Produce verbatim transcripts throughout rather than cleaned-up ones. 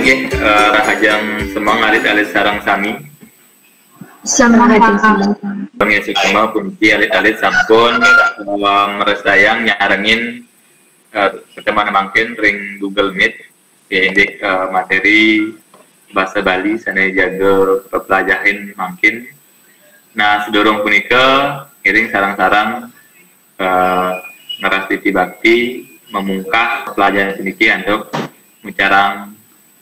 Nggih, eh, rahajeng semeng alit-alit sareng sami. Semeng. Rahajeng semeng. Pangésuksma puniki alit-alit sampun, eh, mrasidayang nyarengin, eh, pertemuan mangkin ring Google Meet, ya, indik, eh, materi basa Bali sané jaga peplajahin mangkin. Nah, sedurung punika, ngiring sareng-sareng, eh, ngrastiti bakti, mamungkah peplajahan puniki antuk ngucarang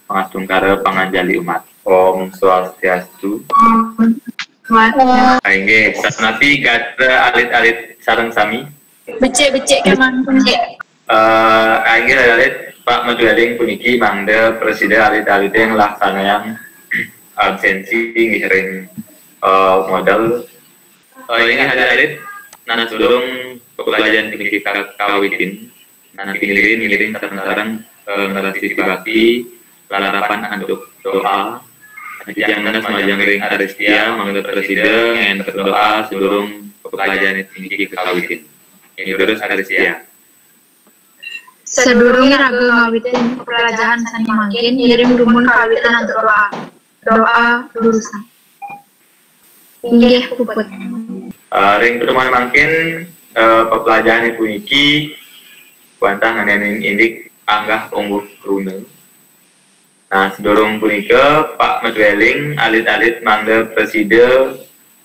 pangastungkara panganjali umat. Om Swastiastu. Om Swastiastu. Ah, inggih, sanapi gatra alit-alit sareng sami. Becik-becik kémanten, becik. Eh, inggih alit-alit, Pak Madwaling puniki mangda prasida alit-alité nglaksanayang absénsi nggih ring, eh, modal. Eh, inggih alit-alit, nah, sedurung peplajahan puniki ka-, kawitin, nah, ngiring-ngiring sareng-sareng, eh, ngrastiti bakti larapan antuk doa. Titiang nunas majeng ring Aristia, mangda prasida ngénter doa sedurung peplajahan puniki kakawitin. Inggih, durus Aristia. Sadurungé raga ngawitin peplajahan sané mangkin, ngiring dumun kawitin antuk doa. Doa durusang. Inggih puput. Eh, ring pertemuan mangkin, eh, peplajahané puniki wantah ngenénin indik anggah ungguh kruna. Nah, sedurung punika, Pak Madwaling, alit-alit mangda prasida,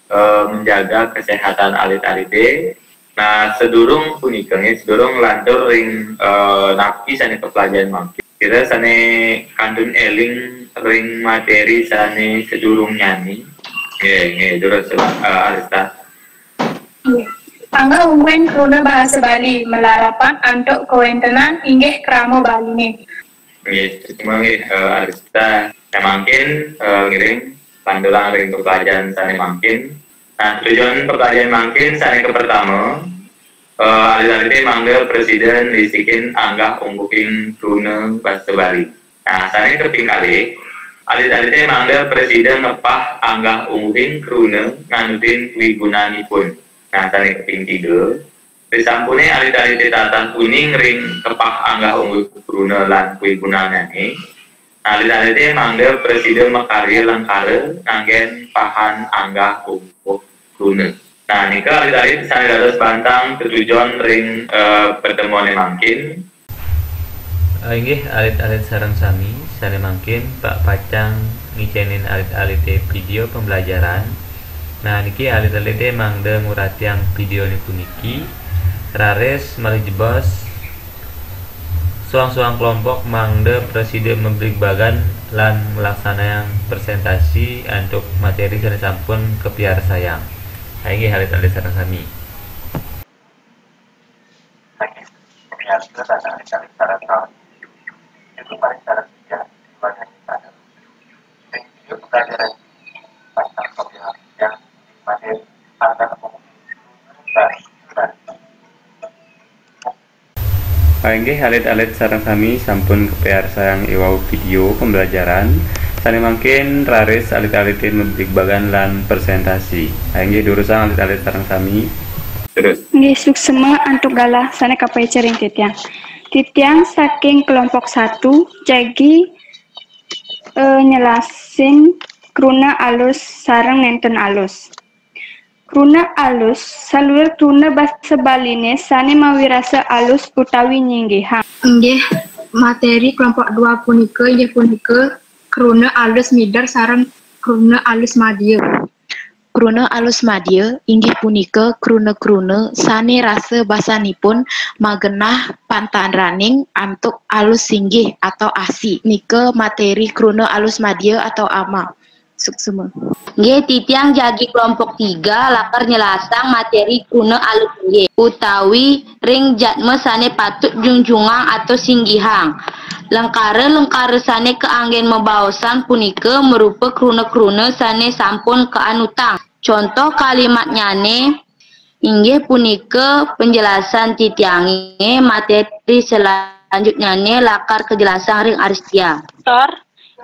eh, menjaga kesehatan alit-alité. Nah, sedurung punika, nggih, sedurung nglantur ring, eh, napi sané peplajahan mangkin. Sira sané kantun éling ring materi sané sedurungnyané. Nggih, nggih, durus, Pak, eh, Arista. Anggah ungguhing kruna basa Bali malarapan antuk kawéntenan inggih krama Baliné. Nggih, suksma nggih, eh, Arista. Nah, mangkin, eh, ngiring lanturang ring peplajahan sané mangkin. Nah, tujuan peplajahan mangkin sané kapertama, eh, alit-alité mangda prasida nglisikin anggah ungguhing kruna basa Bali. Nah, sané kaping kalih, alit-alité mangda prasida ngepah anggah ungguhing kruna nganutin wigunanipun. Nah, sané kaping tiga, risampuné alit-alité tatas uning ring kepah anggah ungguh kruna lan wigunannyané, nah, alit-alité mangda prasida makarya lengkara nganggén pahan anggah ungguh kruna. Nah, nika alit-alit sané dados bantang tetujon ring, eh, pertemuané mangkin. Eh, inggih, alit-alit sareng sami, sané mangkin Pak pacang ngicénin alit-alité vidéo pembelajaran. Nah, niki alit-alité mangda nguratiang vidéoné puniki, raris malih jebos soang-soang kelompok mangda prasida mabligbagan lan nglaksanayang presentasi antuk materi sané sampun kapiarsayang. Nah, inggih alit-alit sareng sami. Inggih alit-alit sareng sami sampun kapiarsayang iwau vidéo pembelajaran. Sané mangkin raris alit-alité mabligbagan lan presentasi. Inggih durusang alit-alit sareng sami. Terus. Inggih suksma antuk galah sané kapaica ring titiang. Titiang saking kelompok satu, jagi, eh, nyelasin kruna alus sareng nénten alus. Kruna alus, saluir kruna basa Baliné sané mawirasa alus utawi nyinggihang. Inggih, materi kelompok dua punika inggih punika kruna alus mider sareng kruna alus madya. Kruna alus madya inggih punika kruna-kruna sané rasa basanipun magenah pantaraning antuk alus singgih atau asi. Nika materi kruna alus madya atau ama. Suksma. Nggih, titiang jagi kelompok tiga lakar nyelasang materi kruna alus singgih utawi ring jadma sané patut junjungang atau singgihang. Lengkara-lengkara sané kaanggén mabaosan punika marupa kruna-kruna sané sampun kaanutang. Contoh kalimatnyané inggih punika penjelasan titiangé, materi selanjutnyané lakar kajelasang ring Aristia. Tor,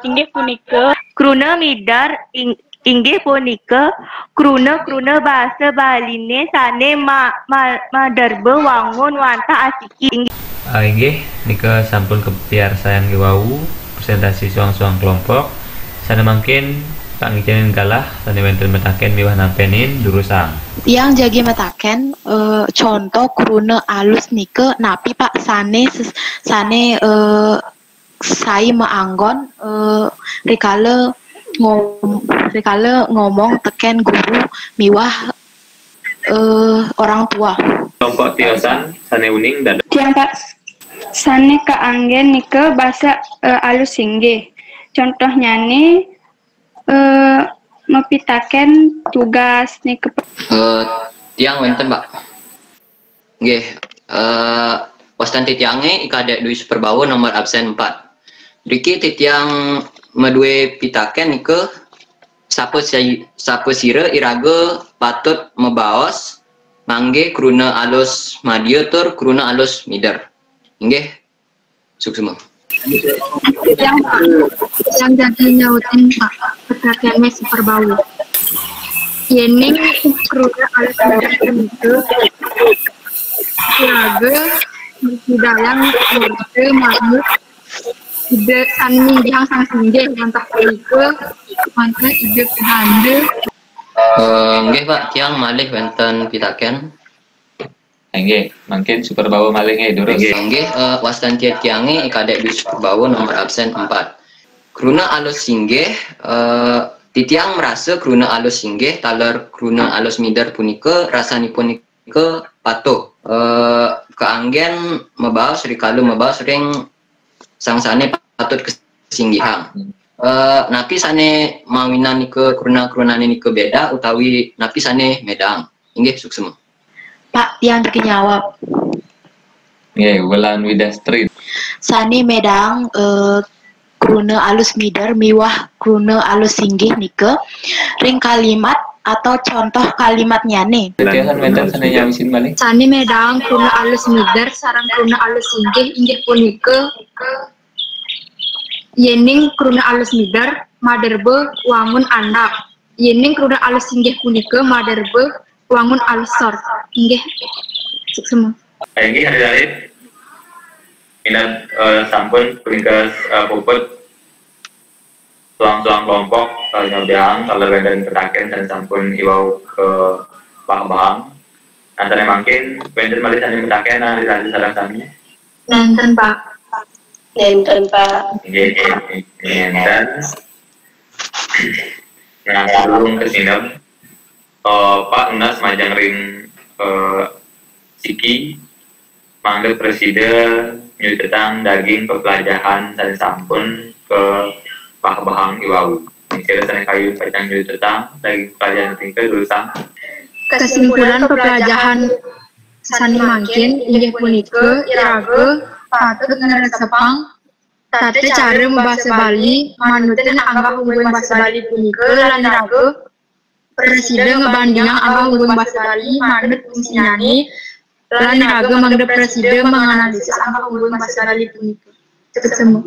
inggih punika kruna mider, ing-, inggih punika kruna-kruna basa Baliné sané ma-, ma-, maderba wangun wantah asiki. Inggih. Ah, inggih, nika sampun kapiarsayang iwau Presentasi suang-suang kelompok. Sané mangkin Pak ngijinin galah, sané wénten metaken miwah nampenin durusang. Tiang jagi metaken, eh, contoh kruna alus nika napi, Pak, sané ses-, sané, eh, sai maanggon, eh, rikala ngom-, rikala ngomong teken guru miwah, eh, orang tua. Kelompok tiosan sané uning dados. Tiang, Pak, sané kaanggén nika basa, eh, alus singgih. Contohnyané, eh, mapitaken tugas nika. Eh, tiang wénten, Pak. Nggih, eh, wastan titiangé I Kadék Dwi Superbawa nomor absén empat. Driki titiang madué pitaken nika, sapa si-, sapa sira iraga patut mabaos nganggé kruna alus madya tur kruna alus mider. Inggih, suksma. Yang, Pak, yang jagi nyautin, Pak, pitakené Superbawa. Yéning kruna alus mider punika, iraga mresidaang ngorta manut Ida sané minggihang sang singgih, wantah punika, wantah Ida pedanda. Eh, nggih, Pak, tiang malih wénten pitaken. Inggih, mangkin Superbawa malih nggih, durus. Inggih, eh, wastan titiangé I Kadék Dwi Superbawa nomor absén empat. Kruna alus singgih, eh, titiang marasa kruna alus singgih taler kruna alus mider punika rasanipun nika patuh. Eh, kaanggén mabaos rikala mabaos ring sang sané patut kasinggihang. Eh, napi sané mawinan nika kruna-krunané nika béda utawi napi sané médaang? Inggih, suksma. Pak, tiang jagi nyawab. Nggih, Wulan Widastri. Sané médaang, eh, kruna alus mider miwah kruna alus singgih nika ring kalimat atau contoh kalimatnyané. Titiang wénten sané nyawisin malih. Sané médaang kruna alus mider sareng kruna alus singgih inggih punika, yéning kruna alus mider maderba wangun andap. Yéning kruna alus singgih punika maderba wangun alus sor. Inggih, suksma. Inggih, alit-alit. Minab, eh, sampun pringkes, eh, puput suang-suang kelompok, eh, nyobiahang, taler wénten pitaken sané sampun iwau kabahbahang. Nah, sané mangkin, wénten malih sané pitaken, alit-alit sareng sami? Nénten, Pak. Nénten, Pak. Inggih, nénten. Nah, sadurung kasineb, eh, Pak nunas majeng ring, eh, siki, mangda prasida nyutetang daging peplajahan sané sampun kabahbahang iwau. Sira sané kayun pacang nyutetang daging peplajahan punika durusang. Kesimpulan peplajahan sané mangkin inggih punika iraga patut ngresepang tata cara mabasa Bali, manutin anggah ungguhing basa Bali punika lan iraga prasida ngabandingang anggah ungguhing basa Bali manut fungsinyané, lan iraga mangda prasida manganalisis anggah ungguhing basa Bali punika. Suksma.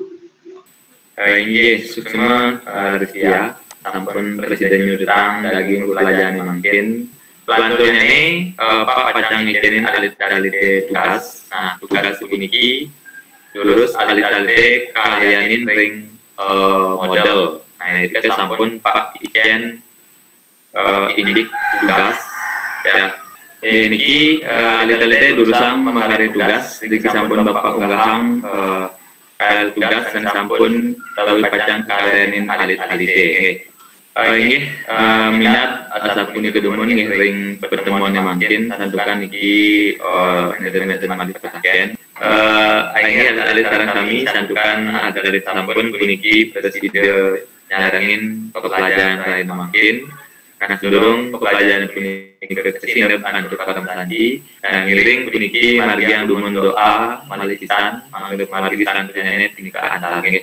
Eh, inggih, suksma, eh, Rizkia, sampun prasida nyutetang daging peplajahané mangkin. Lanturnyané, eh, Pak pacang ngicénin alit-alité tugas. Nah, tugas puniki durus alit-alité karyanin ring, eh, model. Nah, irika sampun Pak icén, eh, indik tugas. Ya. Eh, niki, eh, alit-alité durusang makarya tugas, niki sampun Bapak unggahang, eh, file tugas sané sampun utawi pacang karyanin alit-alité. Nggih. Eh, inggih, eh, minab asapunika dumun nggih ring pertemuan mangkin, santukan niki, eh, nénten-nénten malih pitaken. Eh, inggih alit-alit sareng sami, santukan alit-alit sampun puniki prasida nyarengin pepelajahan rahina mangkin. Nah, sadurung pepelajahan punika kasineb antuk parama santi, nah, ngiring puniki margiang dumun doa malih pisan, mangda margi sareng panjenengan punika antar nggih.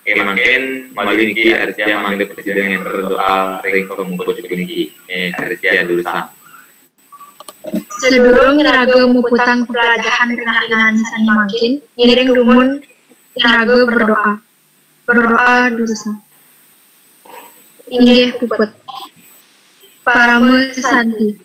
Nggih, mangkin malih niki Aristia mangda prasida ngenter doa ring pamuput puniki. Nggih, Aristia durusang. Sadurung iraga muputang pepelajahan ring rahinané sané mangkin, ngiring dumun iraga berdoa. Berdoa durusang. Inggih puput. Parama santi.